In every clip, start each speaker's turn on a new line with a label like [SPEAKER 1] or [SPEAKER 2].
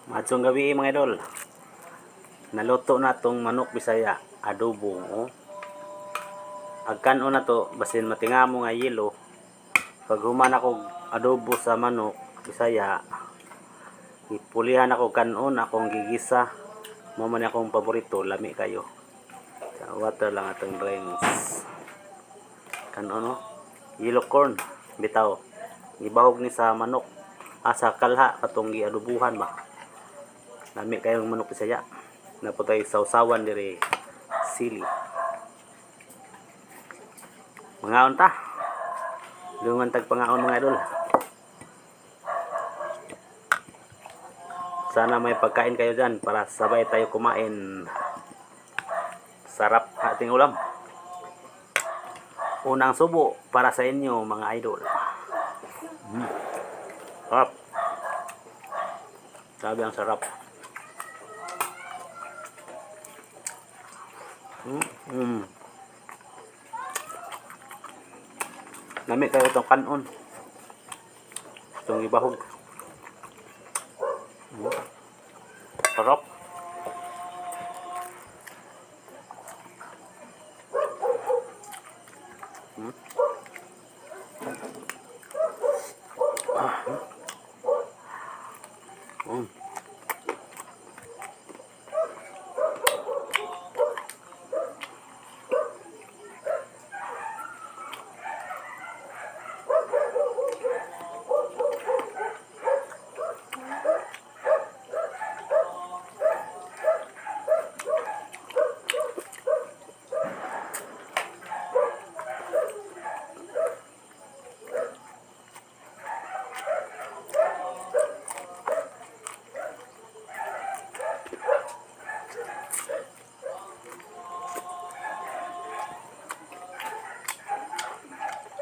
[SPEAKER 1] Maayong gabii, mga idol. Naluto na tong manok Bisaya, adobo. Oh. Agkan-on na to, basin matingamo nga yelo. Pag human ako adobo sa manok Bisaya, ipulihan ako kanon akong gigisa. Mao man akong paborito, lami kayo. Sa water lang atong drinks. Kanon, no? Yellow corn, bitaw. Gibahog ni sa manok. Asa kalha katong giadobuhan ba. Lami kayong manok Bisaya. Naa pod tay sausawan dire, sili. Mangaon ta. Lungan tag pangaon, mga idol. Sana may pagkain kayo dyan para sabay tayo kumain. Sarap ating ulam. Unang subo para sa inyo, mga idol. Sarap. Sabi ang sarap. Lami kayo itong kanon. Itong ibahog. Sarap. Ah.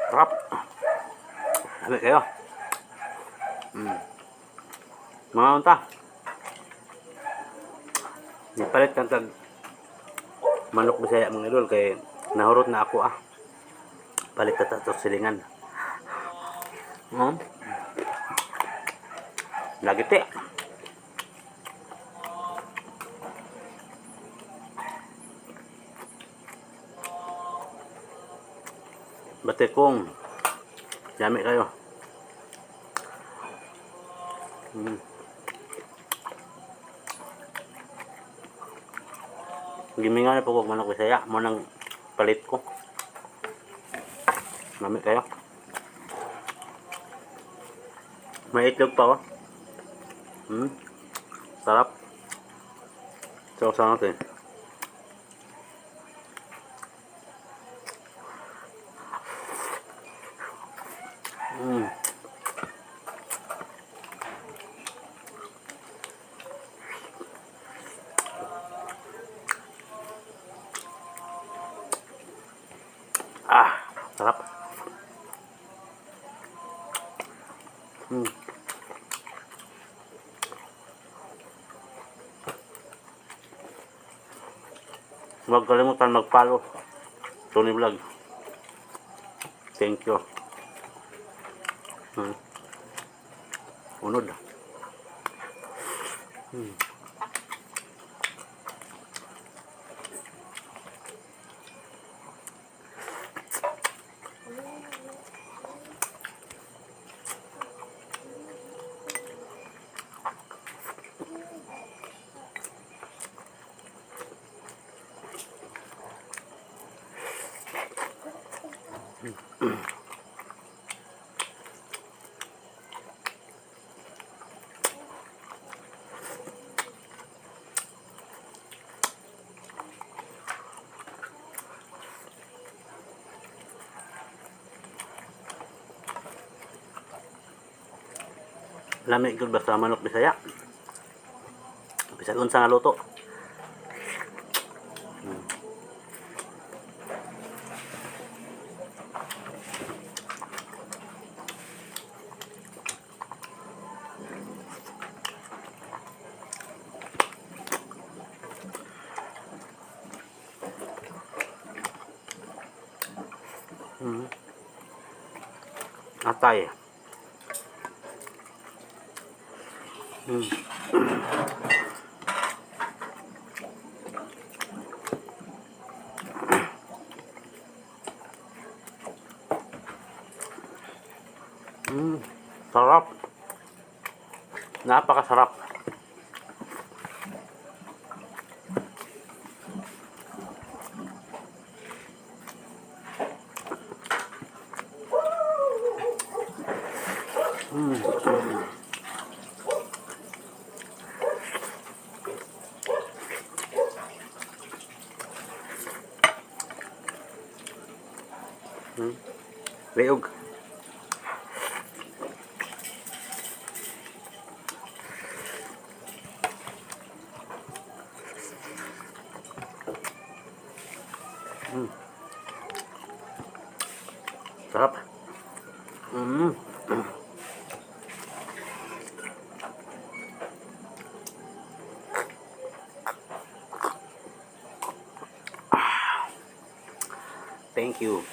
[SPEAKER 1] Sarap. Lami kayo. Mga unta. Nipalit kang tag manok Bisaya, mga idol, kay nahurot na ako ah. Palit ta to silingan. Lagi te. Batikong. Yummy kayo. Gimingaw na po ko manok Bisaya. Mao nang palit ko. Lami kayo. May itlog pa oh. Sarap. Sausaw natin. Ah, sarap. Huwag kalimutan mag-follow. Tony Vlog. Thank you. Unod. Lami gud basta manok Bisaya. Bisag unsa nga luto. Atay. Sarap. Napakasarap. Liog. Sarap. Ah. Thank you.